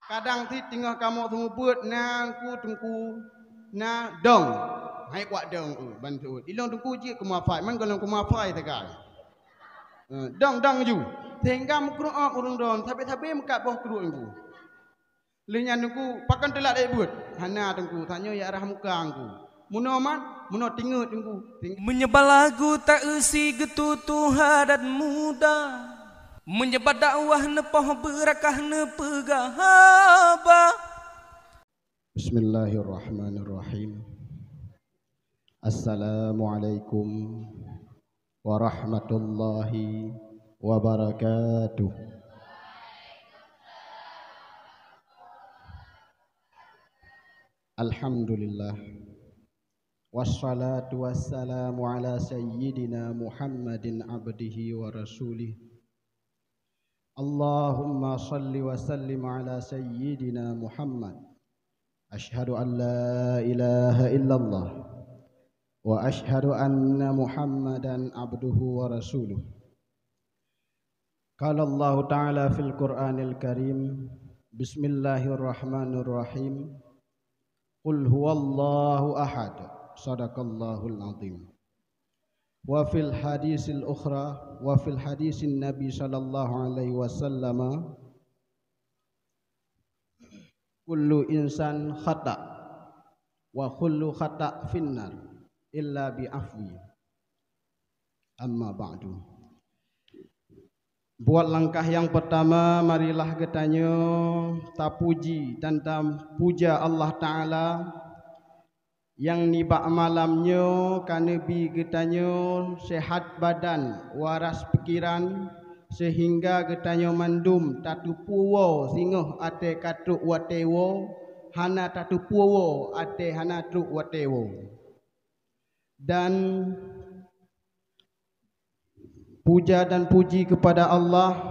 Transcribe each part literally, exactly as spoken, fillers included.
Kadang cit teungoh kamoe seumeubeuet na ku teungku na dong. Hai kuat dong, uh, ban seuôt. Ilong teungku jeuet keu mafai, man gohlom keu mafai sagai. Eh, dong, dong ju. Sehingga meukrok ureuëng dong, sabe-sabe meukat boh kruek teungku. Lheueh nyan teungku, pakon teulat ék beuet? Hana teungku, tanyoe jak rhah muka teungku. Meunoe man, meunoe tingeut teungku. Ting- Meunyeubah lagu ta-eu si geututoe adat muda. Meunyeubah dakwah neupoh beurakah neupeugah haba. Bismillahirrahmanirrahim. Assalamualaikum warahmatullahi wabarakatuh. Alhamdulillah. Wassalatu wassalamu ala sayyidina Muhammadin abdihi wa rasulih. Allahumma salli wa sallim ala sayyidina Muhammad. Asyhadu an la ilaha illallah wa asyhadu anna Muhammadan abduhu wa rasuluh. Qala Allahu ta'ala fil Qur'anil Karim, bismillahirrahmanirrahim. Qul huwallahu ahad. Sadaqallahul azim. Wa fil hadisil ukhra, wa fil hadisin Nabi sallallahu alaihi wasallam, kullu insan khata, wa kullu khata finnar, illa bi afwi. Amma ba'du. Buat langkah nyang peutama, marilah geutanyoe tapuji dan tapuja Allah Ta'ala nyang nibak malam nyoe ka neubi geutanyoe seuhat badan, waras pikiran, seuhingga geutanyoe mandum tateupeue woe singoh até ka trok watée woe, hana tateupeue woe até hana trok watée woe. Dan puja dan puji kepada Allah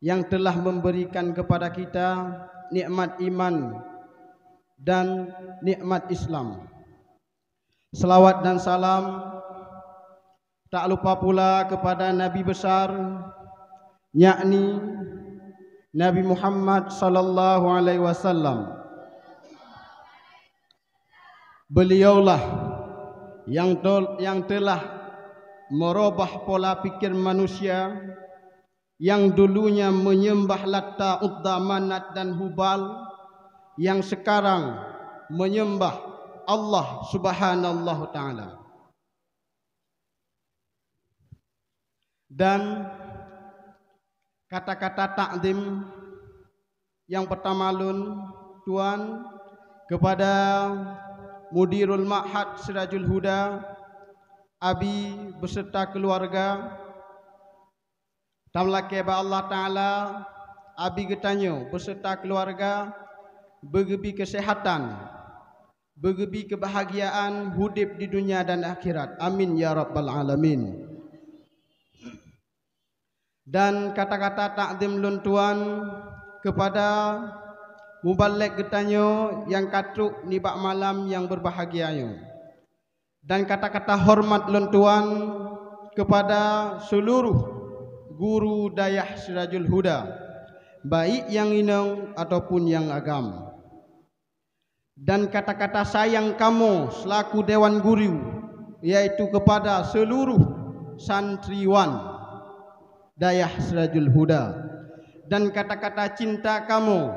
yang telah memberikan kepada kita nikmat iman dan nikmat Islam. Selawat dan salam tak lupa pula kepada Nabi besar, yakni Nabi Muhammad sallallahu alaihi wasallam. Beliaulah yang tol-, yang telah merubah pola pikir manusia yang dulunya menyembah Latta, Uzza, Manat, dan Hubal, yang sekarang menyembah Allah Subhanahu wa Ta'ala. Dan kata-kata takzim nyang peutama lôn tuan kepada Mudirul Ma'had Sirajul Huda, Abi beserta keluarga, tameulakée bak Allah Ta'ala, Abi geutanyoe beserta keluarga beugeubi keuseuhatan, beugeubi keubahgiaan udeb di dunia dan akhirat. Amin ya rabbal alamin. Dan kata-kata takzim lôn tuan kepada mubalek geutanyoe nyang ka trok nibak malam nyang beubahgia nyoe. Dan kata-kata hormat lôn tuan kepada seluruh guru dayah Sirajul Huda, baik nyang inong ataupun nyang agam. Dan kata-kata sayang kamoe selaku dewan guru, yaitu kepada seluruh santriwan dayah Sirajul Huda. Dan kata-kata cinta kamoe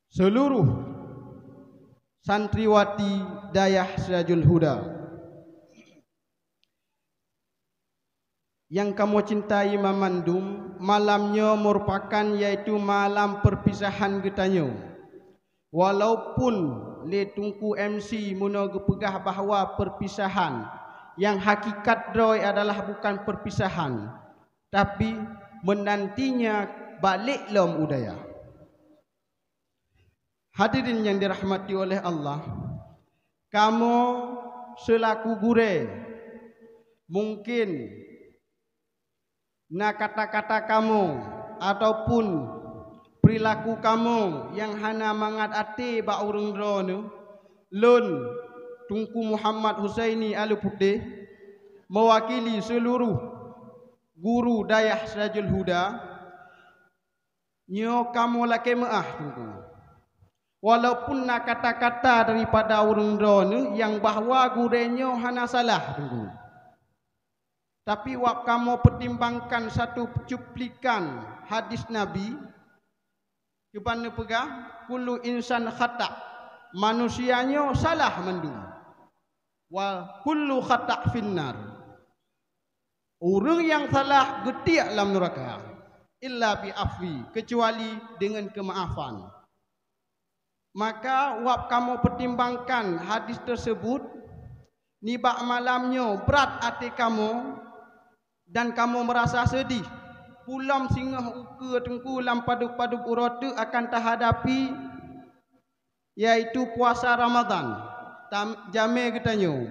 seluruh santriwati dayah Sirajul Huda. Nyang kamoe cintai mamandum, malam nyoe meurupakan yaitu malam perpisahan geutanyoe. Walaupun lé Teungku M C meunoe geupeugah bahwa perpisahan, nyang hakikat droe adalah bukan perpisahan, tapi meunantinya balek lom u dayah. Hadirin nyang dirahmati oleh Allah, kamoe seulaku gurée, mungken na kata-kata kamoe ataupun peurilaku kamoe nyang hana mangat até bak ureuëng droeneueh. Lôn, Teungku Muhammad Husaini Alue Putéh, meuwakili seuluruh guru dayah Sirajul Huda, Nyoe kamoe lakée meuáh, Teungku. Walaupun na kata-kata daripada ureuëng droeneueh nyang bahwa gurée nyoe hana salah, Teungku. Tapi wab kamoe peutimbangan satu cuplikan hadis Nabi, kiban neupeugah, "Kullu insan khata'," manusia nyoe salah mandum. "Wa kullu khata' finnar." Ureuëng nyang salah geutiek lam nuraka, illa bi afwi, keucuali deungon keumaafan. Maka wab kamoe peutimbangan hadis teuseubut, nibak malam nyoe brat até kamoe dan kamoe meurasa seudeh. Pulom singoh ukeue Teungku lam padub-padub uroe teuk akan tahadapi, yaitu puasa Ramadhan. Tam-, jamé geutanyoe,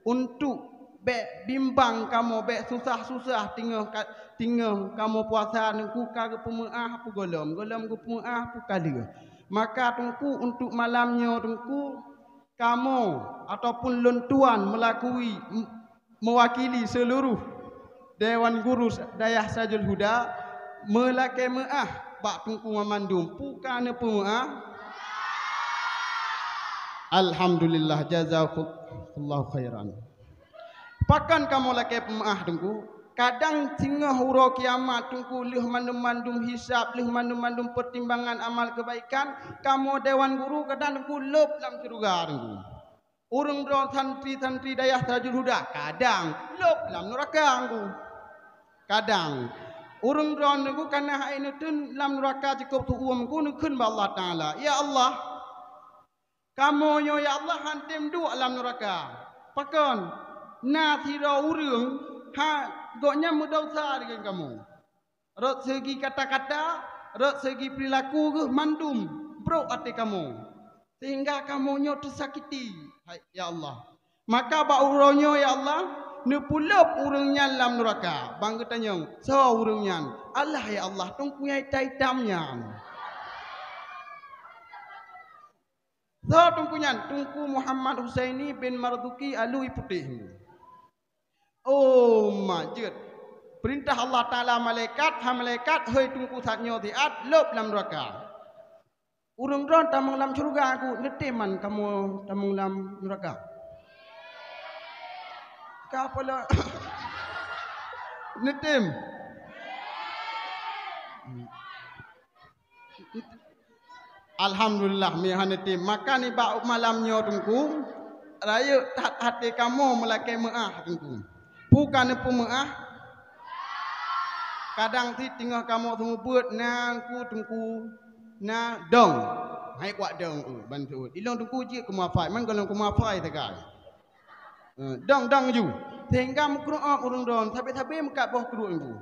untuk bék bimbang kamoe, bék susah-susah teungoh ka, teungoh kamoe puasa Teungku, ka geupeumeuáh peue gohlom, gohlom geupeumeuáh peue ka lheueh. Maka Teungku, untuk malam nyoe Teungku, kamoe ataupun lôn tuan meulakui, m-, meuwakili seuluruh Dewan Guru Dayah Sajul Huda meulakée meuáh bak Teungku Mamandum. Peue ka neupeumeuáh? Alhamdulillah, jazakumullahu khairan. Pakon kamoe lakée peumeuáh, Teungku? Kadang singoh uroe kiamat, Teungku, lheueh mandum-mandum hisab, lheueh mandum-mandum peutimbangan amal keubaikan, kamoe Dewan Guru kadang, Teungku, lôb lam syeuruga, Teungku. Ureuëng droe santri-santri Dayah Sajul Huda kadang lôb lam nuraka, Teungku. Kadang ureuëng droe, Teungku, kana hai neuteun lam nuraka cukôp teuuem, Teungku, neukheun bak Allah Taala, "Ya Allah, kamoe nyoe, ya Allah, han tem duek lam nuraka. Pakon? Na sidroe ureuëng, ha, gobnyan meudesya deungon kamoe. Rot seugi kata-kata, rot seugi peurilaku geuh mandum brok até kamoe, seuhingga kamoe nyoe teusakiti, hai, ya Allah. Maka bak uroe nyoe, ya Allah, neupeulôb ureuëng nyan lam nuraka." Ban geutanyong, "Soe ureuëng nyan?" "Allah, ya Allah, Teungku nyang itam-itam nyan." "Soe Teungku nyan?" "Teungku Muhammad Husaini bin Marzuki Alui Putéh." "Oh, ma jeuet. Peurintah Allah Taala malaikat, hai malaikat, hôi Teungku, saat nyoe siat lôb lam nuraka." Ureuëng droe tamong lam syeuruga, Teungku, neutem man kamoe tamong lam nuraka? Ka peula neutem? Alhamdulillah, meuhana tem. Maka nibak malam nyoe Teungku, rayeuk that até kamoe meulakée meuáh Teungku. Peue ka neupeumeuáh? Kadang sit teungoh kamoe seumeubeuet na Teungku, Teungku, na dong. Hai kuat dong, eh, ban seuôt. Ilong Teungku jeuet keumapai, man gohlom keumapai sagai. Eh, dong, dong ju. Sehingga meukrok-ok ureuëng droe, sabe-sabe meukat boh kruek Teungku.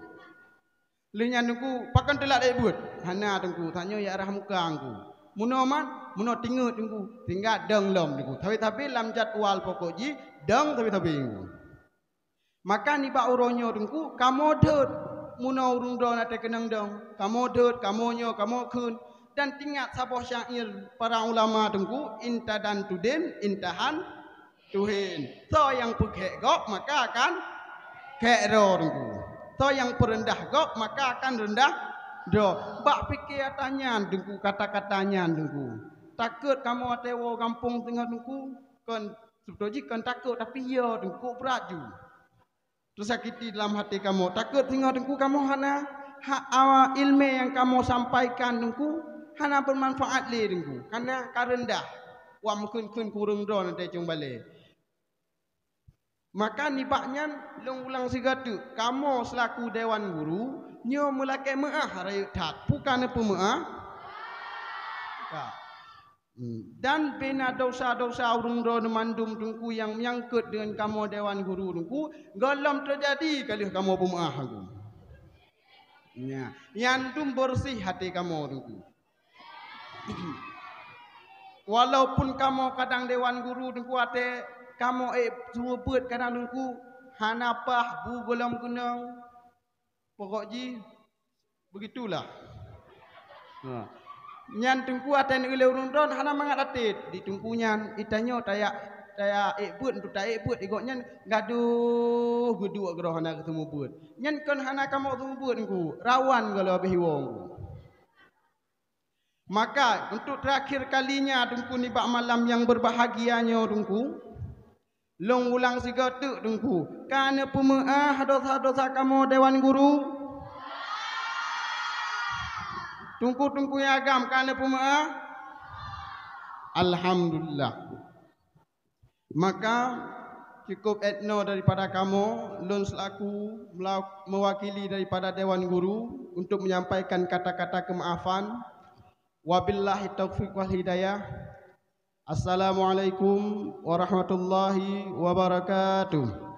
Lheueh nyan Teungku, pakon teulat ék beuet? Hana Teungku, tanyoe jak rhah muka Teungku. Meunoe mat, meunoe teungeut Teungku, sehingga dong lom Teungku. Sabe-sabe lam jadwal pokok jih, dong sabe-sabe Teungku. Maka nibak uroe nyoe Teungku, kamoe deuet meunoe ureuëng droe na teukeunong dong. Kamoe deuet, kamoe nyoe, kamoe kheun. Dan teuingat saboh syair para ulama Teungku, "Inta dan tudin, intahan tuhin." Soe nyang peukhek gob, maka akan khek droe Teungku. Soe nyang peureundah gob, maka akan reundah droe. Bak pike ata nyan Teungku, kata-kata nyan Teungku. Takot kamoe até woe gampông singoh Teungku. Kon, seubeutôi jih kon takot, tapi yo Teungku, brat ju. Teusakiti dalam até kamoe. Takot singoh Teungku kamoe hana ha-, awa-, ileumé nyang kamoe sampaikan Teungku hana beumanfaat lé Teungku, kareuna ka reundah. Wam kheun-kheun kureueng droe na teucong balée. Maka nibak nyan, lôn ulang sigoe teuk, kamoe seulaku dewan guru nyoe meulakée meuáh rayeuk that. Peue ka neupeumeuáh? Ka. Hmm. Dan bina desya-desya ureuëng droeneuh mandum Teungku nyang meunyangkot deungon kamoe dewan guru Teungku, gohlom teujadi ka lheueh kamoe peumeuáh Teungku. Nya, nyan dum beureuséh até kamoe Teungku. Walaupun kamoe kadang dewan guru Teungku até kamoe ék seumeubeuet kadang Teungku hana paih bu gohlom keunong. Pokok jih, begitulah. Ha. Nyan Teungku até neuh lé ureuëng droen hana mangat até. Di Teungku nyan, itanyoe tayak, tayak ék beuet, untuk taék beuet, igob nyan gadoh geuduek keudroe hana geuseumeubeuet. Nyan kon hana kamoe seumeubeuet Teungku, rawan gohlom habéh iwoe Teungku. Maka, untuk terakhir kalinya, Teungku, nibak malam nyang berbahagia nyoe, Teungku, lôn ulang sigoe teuk, Teungku. Ka neupeumeu'ah dosa-dosa kamoe, Dewan Guru? Teungku-teungku nyang agam, ka neupeumeu'ah? Alhamdulillah. Maka, cukup 'et noe daripada kamoe, lôn selaku mela-, mewakili daripada Dewan Guru untuk menyampaikan kata-kata kemaafan. Wabillahi taufiq wal hidayah. Assalamualaikum warahmatullahi wabarakatuh.